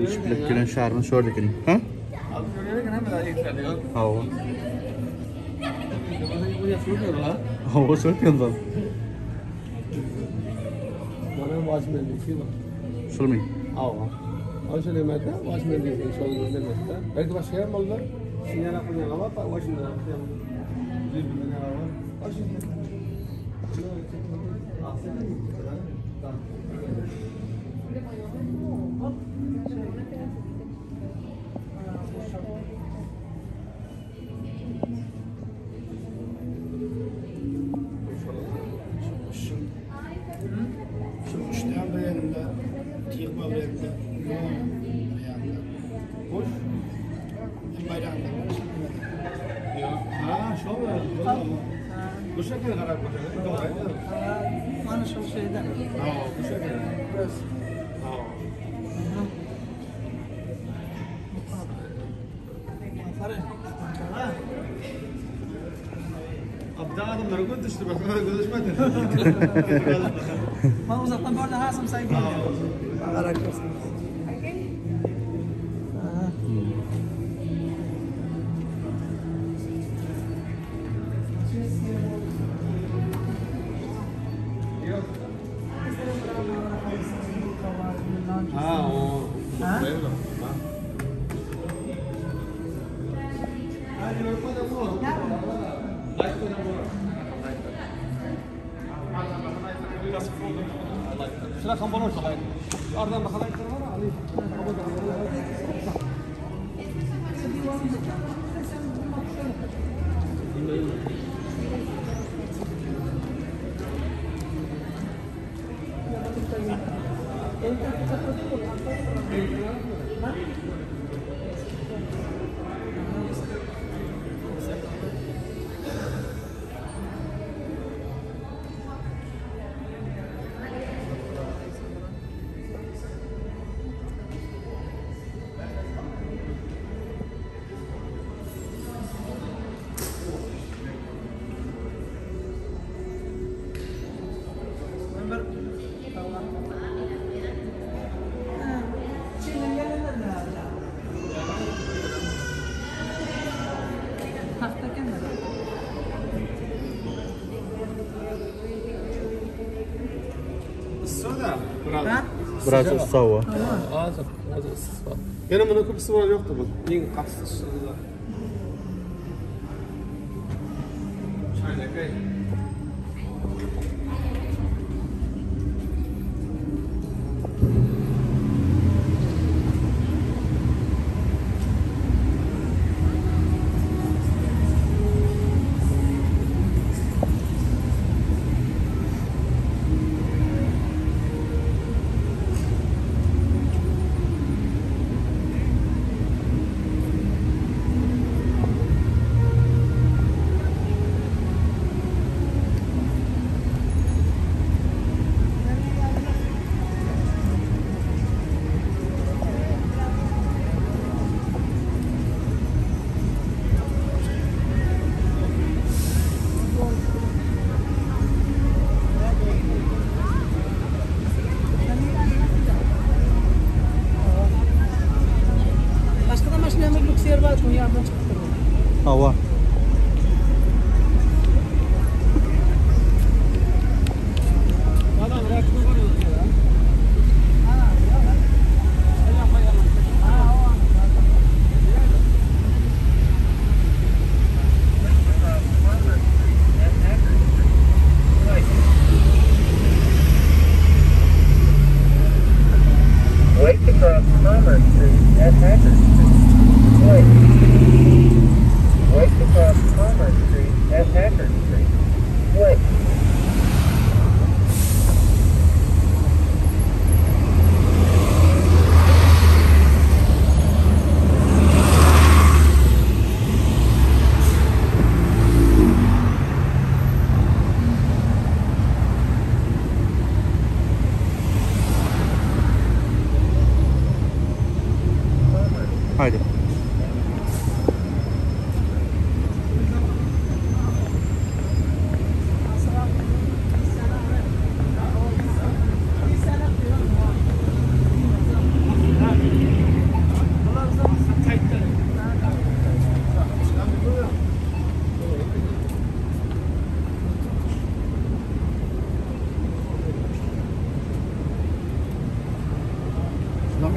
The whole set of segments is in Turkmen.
Üç bilen şarmyň şor ekeni. Ha? Hawa. Hawa şol ýandan. Şulmy? Hawa. Şol emede, başmen diýdi, şol emede. Belki başga ýer boldy. Sinyana kunyana bak, başında. Şu üçden bir yerinde, Tigba bir yerinde, Yoğun bir yerinde. Boş. Bayrağında var. Ha, şol. Bu şekilde karar Mana şu şeyden. Ha, bu şekilde. Burası. Ha. Abda adamlara göz düştü bak, göz düşmedi. Ben uzaktan böyle hasım sen gel. Allah razı olsun. Ha, o. Ha? Biraz ıssawa. Az, az ısısı var. Gene bunun köpüsü var yoktu bu. Yine kapsız ısısı Şöyle Hı.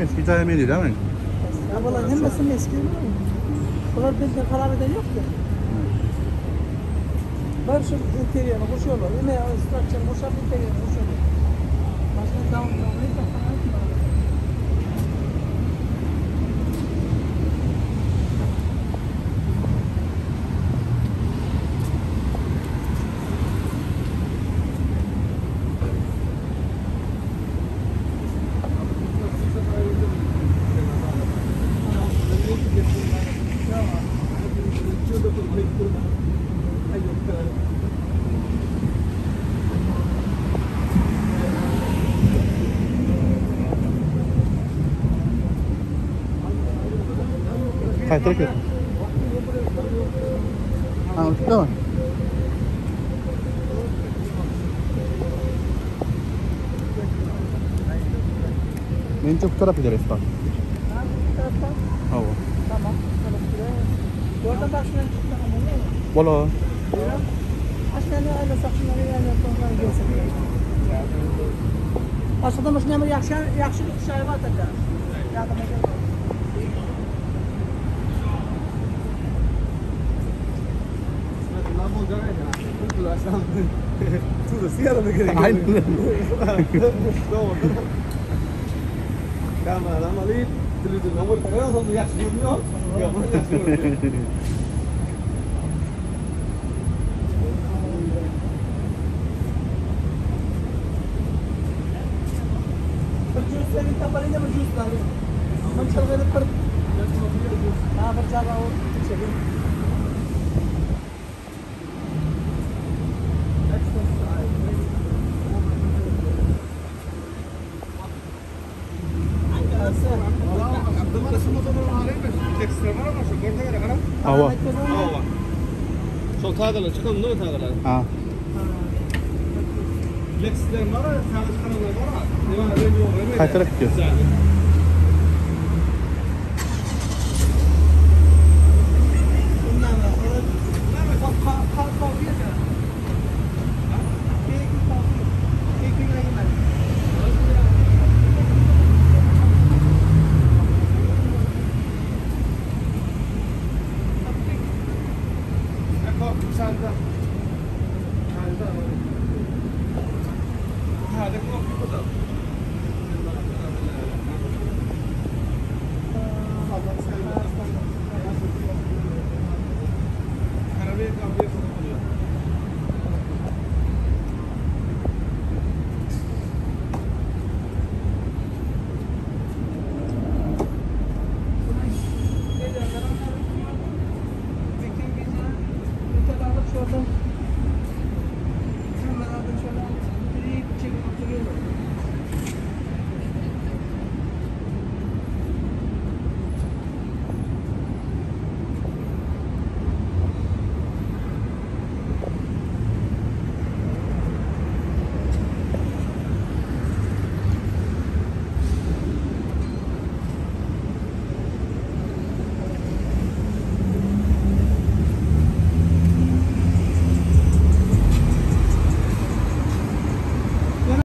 Eski jaýa meňzeýär men. Ya bular hemmesi eski. Bular bizden harap eden yok ki. Bar şu interýerini gurşuyorlar. Ine structure gurşap interýerini gurşuyorlar. Başka downtown hiç etmiyorlar. Haýsy raket? Ha, tamam. Men çok taraf ederiz bak. Ha, bu taraftan. Hawa. Tamam. Oradan bak şuna çıktı ama ne? Bola. Aşağıda öyle sakınları öyle konular gelsin. Aslında maşına yaxşı yaxşı bir şey var da. Yardıma gel. Aynen. Kameram alyp, telewizordan görüp goýan, ýagşy görünýär. Ýagşy görünýär. Bir juice senin taparıyla bir juice var. Ben çalgayla bir Ha bir çaba o çekin. Hawa. Şol tagalar çykan, ne tagalar? Ha. Lexuslar bar, taga çykanlar bar. Ne bar, ne ýok. Haýsy taraf gidiyorsun?